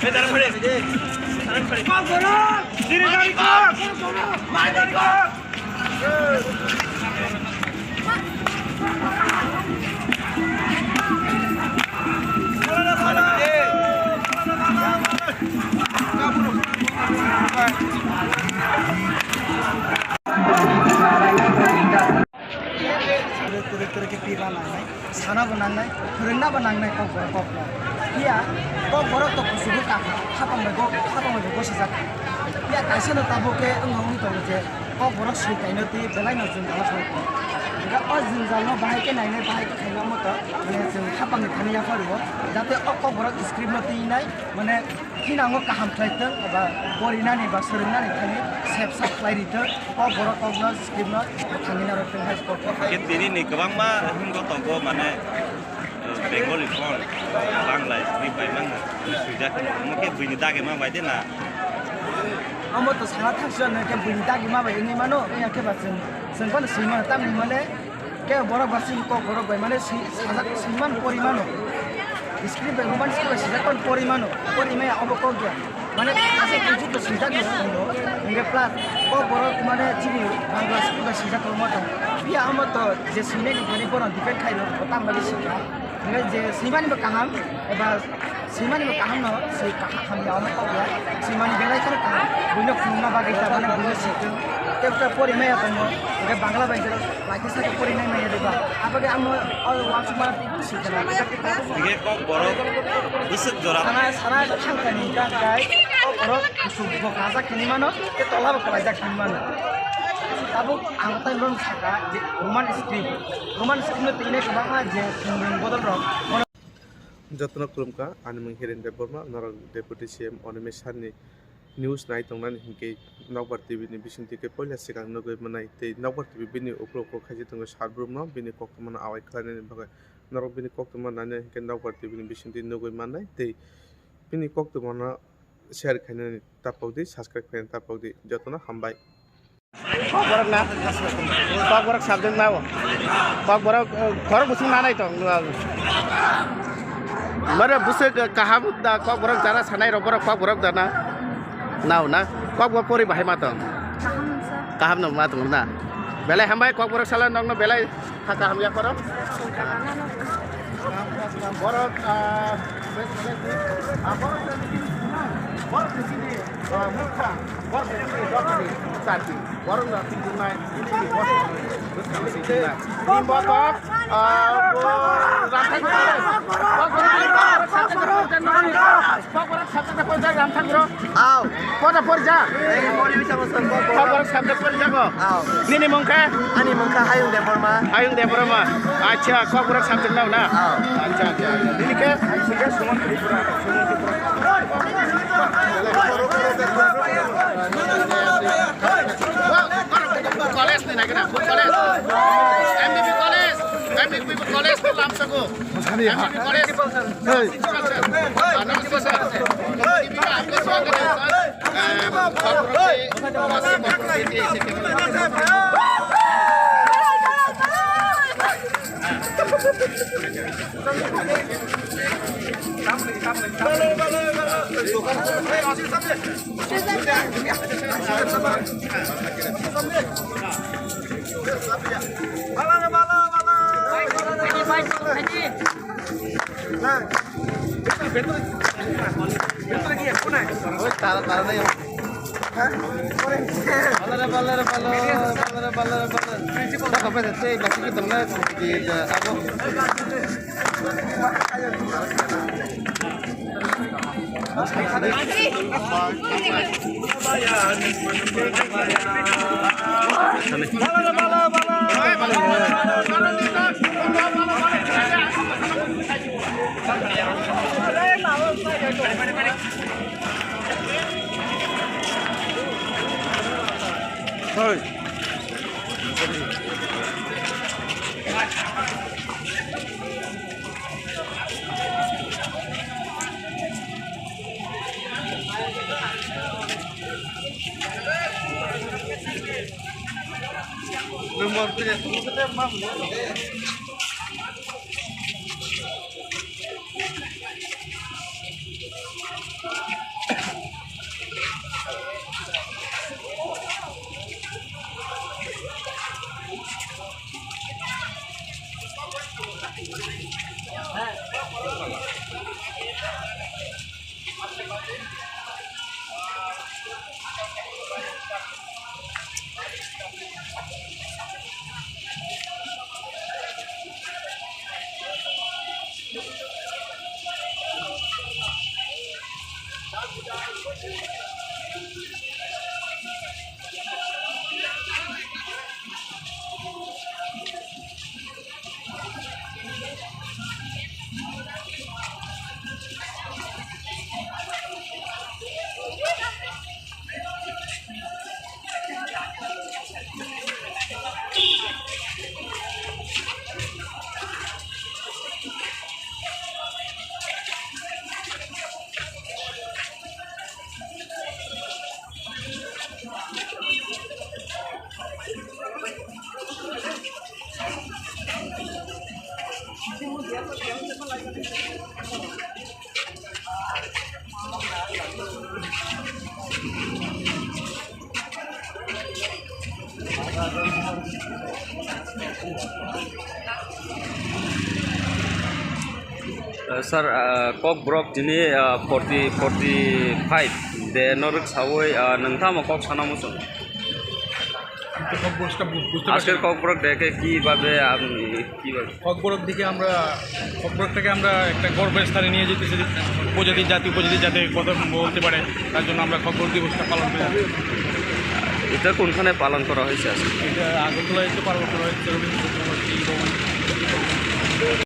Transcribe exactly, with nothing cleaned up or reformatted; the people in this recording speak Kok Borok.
Tere tere khe pirna nangnai, sana bo nangnai, phwrwngna bo nangnai kokborok kokno. Phiya kokborok to kuchugo kha, khapang bai bo, khapang bai bo gosijak. Phiya kaisa no tabuk khe wngkha wngwi tongo je kokborok swi kaino twi belai no jwngjalo song. Hingkhe o jwngjal no bahai khe nainai, bahai khe khaina omo to, mane, chwng khapang ni thani yapharwi o, jate o kokborok script no twi nai, mane, Thinango kaham khlai thung, eba porinani ba swrwngnani thani sep sak khlai ri thung. Kokborok kokno script no thangwi narwk thung hai kok. Khe tini ni kwbangma himbo tongo, mane, eh, Bengali phone, Bangla script bai mangno swijak hino. Omo khe buini dagi ma bai de na? Omo to sana thangsi ano khe buini dagi ma bai wngwi mano, wngya khe ba chwng, chwng phano swi mano, tamni hwnmale Khe borok ba chini kokborok bai mane si-, sajak, swi mano, pori mano. Script bai, Roman script bai sijak mano, pori mano. Pori maya obo kok ya. Mane aswk khe juto swijak no swngo. Hingke plus kokborok mane chini Bangla script bai sijak rok ma tong. Phiya omo to je swinai ni thani bono depend khai rw, bo tang bagwi sikha. Hingke je swimani bo kaham, eba Swimani bo kaham no, swi kaham ya, omo kok ya. Swimani belai kheno kaham. Buino khulumna bagwi tabana buino swi tong. Tei bwkha pori maya tongo. Hingke Bangla bai jero laithisa khe pori nai maya diba. Aboni amo o wansukmano tei buino swi tong. Hingke kokborok bwswk jora. Sana, sana thangkani hingka hingkai kokborok kuchuk bo kajak khini mano, tei tola bo kwlaijak khini mano. Tabuk ang tai bono saka je Roman script. Roman script no twi nai kwbangma je thwng rwng bodol rok. Jotono khulumkha, ani mung Hiren Debbarma, norok Deputy C M Animesh Sir ni news nai tongnani hinkhe Nokbar T V ni bisingtwi khe poila swkang nugwi mannai tei Nokbar T V bini uklok uklok khaijak tongo sir brumno bini koktwmano awai khlainani bagwi. Norok bini koktwma naina hinkhe Nokbar T V ni bisingtwi nugwi mannai tei bini koktwmano share khainani tapokdi, subscribe khainani tapokdi. Jotono hambai. Kokborok na? Kokborok subject na o. Kokborok, eh, khorok bwswk nanai tong. Mare bwswk, eh, kaham da kokborok jara sanai rok borok kokborok da na? Nao na? Kokborok pori bahai ma tong? Kaham no ma tong na? Belai hambai kokborok sala nokno belai ha kaham ya korok. Borok, ah, bes, bes, ah, borok, borok, borok, borok, borok, borok, Borok no twi tongnai, twi tongnai. Ni botok, ah, bo, Ramthai Bro. Kok borok subject porjak Ramthai Bro? Au. Kota porjak? Ei, mori bisa masuk, kok Kok borok? Borok subject porjak o? Au. Nini mung khe? Ani mung khe Hayung Debbarma. Hayung Debbarma. Acha, kok borok subject nao na? Au. Acha, acha. Nini khe? Ani mung khe Suman Tripura. Suman Tripura. College ni nai kena, college. M B B college, M B B college ni lamsago. M B B college. Hey. Uh, sir, uh, Kokborok tini, uh, forty, forty five de norok sawi, uh, nang tamo kok sana muchung. আমি তো সব বুঝতে বুঝতে পারছি আজকের না। ককবরক ডেকে কিভাবে আপনি কিভাবে? ককবরক দেখে আমরা ককবরকটাকে আমরা একটা গর্বের স্থানে নিয়ে যেতে চাই। উপজাতি জাতি উপজাতি যাতে কথা বলতে পারে, তার জন্য আমরা ককবরক দিবসটা পালন করে যাচ্ছি। এটা কোনখানে পালন করা হয়েছে আজকে? এটা আগরতলায় তো পালন করা হচ্ছে, রবীন্দ্র সদন হচ্ছে,